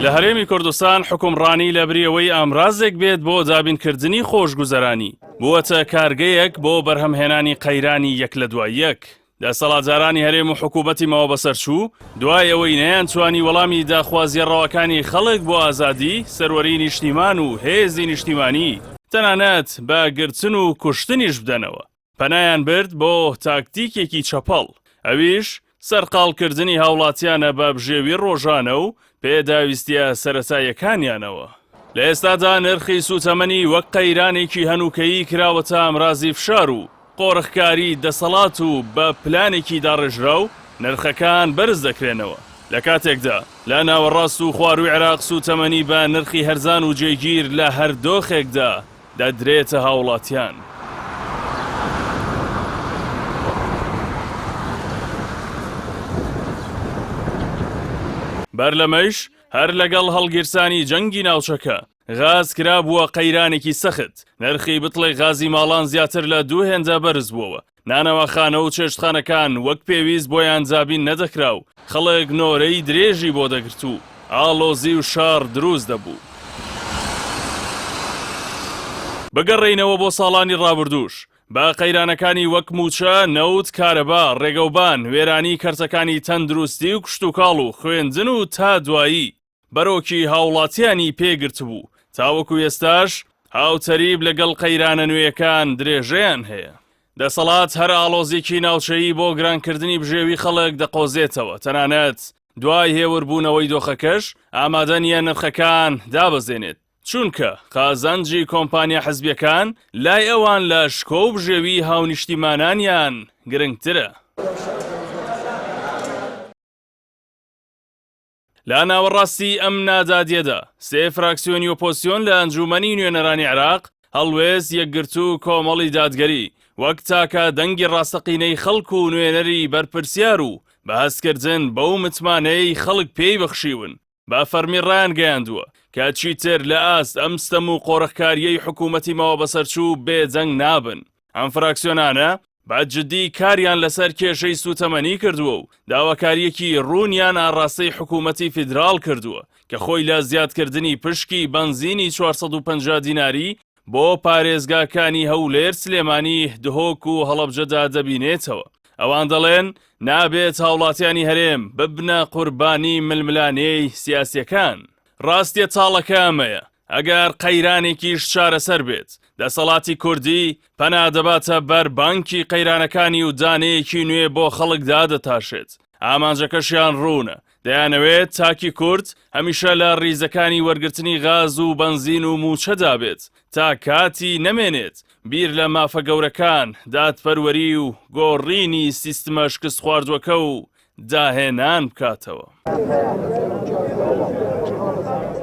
لە هەرێمی کوردستان حوکمڕانی لەبری ئەوەی ئامرازێک بێت بۆ دابینکردنی خۆشگوزەرانی، بووەتە کارگەیەک بۆ بەرهەمهێنانی قەیرانی یەک لە دوای یەک. دەسەڵاتدارانی هەرێم و حکوومەتی ماوەبەسەرچوو، دوای ئەوەی نەیانتوانی وەڵامی داخوازییە ڕەواکانی خەڵک بۆ ئازادی، سەروەریی نیشتیمان و هێزی نیشتیمانی، تەنانەت بە گرتن و کوشتنیش بدەنەوە، پەنایان برد بۆ تاکتیکێکی چەپەڵ، ئەویش سەرقاڵکردنی هاوڵاتیانە بە بژێوی ڕۆژانە و پێداویستییە سەرەتاییەکانیانەوە. لە ئێستادا نرخی سووتەمەنی وەک قەیرانێکی هەنووکەیی کراوەتە ئامرازی فشار و قۆرخکاری دەسەڵات و بە پلانێکی داڕێژراو نرخەکان بەرز دەکرێنەوە، لە کاتێکدا لە ناوەڕاست و خوارووی عێراق سووتەمەنی بە نرخی هەرزان و جێگیر لە هەر دۆخێکدا دەدرێتە هاوڵاتیان. بەر لەمەیش هەر لەگەڵ هەڵگیرسانی جەنگی ناوچەکە، غاز کرابووە قەیرانێکی سەخت، نرخی بتڵێک غازی ماڵان زیاتر لە دوو هێندە بەرزبووەوە، نانەواخانە و چێشتخانەکان وەک پێویست بۆیان دابین نەدەکرا و خەڵک نۆرەی درێژی بۆ دەگرت و ئاڵۆزی و شەڕ دروست دەبوو. بگەڕێینەوە بۆ ساڵانی ڕابردووش، بە قەیرانەکانی وەک مووچە، نەوت، کارەبا، ڕێگەوبان، وێرانی کەرتەکانی تەندروستی و کشتوکاڵ و خوێندن و تا دوایی، بەرۆکی هاوڵاتیانی پێ گرتبوو، تاوەکو ئێستاش هاوتەریب لەگەڵ قەیرانە نوێیەکان درێژەیان هەیە. دەسەڵات هەر ئاڵۆزیەکی ناوچەیی بۆ گرانکردنی بژێوی خەڵک دەقۆزێتەوە، تەنانەت دوای هێوربوونەوەی دۆخەکەش ئامادە نییە نرخەکان دابەزێنێت، چونکە قازانجی کۆمپانیا حزبیەکان لای ئەوان لە شکۆ و بژێوی هاونیشتیمانانیان گرنگترە. لە ناوەڕاستی ئەم نادادیەدا، سێ فراکسیۆنی ئۆپۆزسیۆن لە ئەنجوومەنی نوێنەرانی عێراق، هەڵوێست، یەکگرتوو و کۆمەڵی دادگەری، وەک تاکە دەنگی ڕاستەقینەی خەڵک و نوێنەری بەرپرسیار و بە هەستکردن بەو متمانەیەی خەڵک پێی بەخشیون، بە فەرمی ڕایانگەیاندووە کە چیتر لە ئاست ئەم ستەم و قۆرخکارییەی حکوومەتی ماوەبەسەرچوو بێدەنگ نابن. ئەم فراکسیۆنانە بە جدی کاریان لەسەر کێشەی سووتەمەنی کردووە و داواکارییەکی ڕوونیان ئاڕاستەی حکوومەتی فیدراڵ کردووە کە خۆی لە زیادکردنی پشکی بەنزینی 450 دیناری بۆ پارێزگاکانی هەولێر، سلێمانی، دهۆک و هەڵەبجەدا دەبینێتەوە. ئەوان دەڵێن، نابێت هاوڵاتیانی هەرێم ببنە قوربانی ململانێی سیاسییەکان. ڕاستییە تاڵەکە ئەمەیە، ئەگەر قەیرانێکیش چارەسەر بێت، دەسەڵاتی کوردی پەنا دەباتە بەر بانکی قەیرانەکانی و دانەیەکی نوێ بۆ خەڵک دادەتاشێت. ئامانجەکەشیان ڕوونە، دەیانەوێت تاکی کورد هەمیشە لە ڕیزەکانی وەرگرتنی غاز و بەنزین و مووچەدا بێت، تا کاتی نەمێنێت بیر لە مافە گەورەکان، دادپەروەری و گۆڕینی سیستمە شکستخواردووەکە و داهێنان بکاتەوە.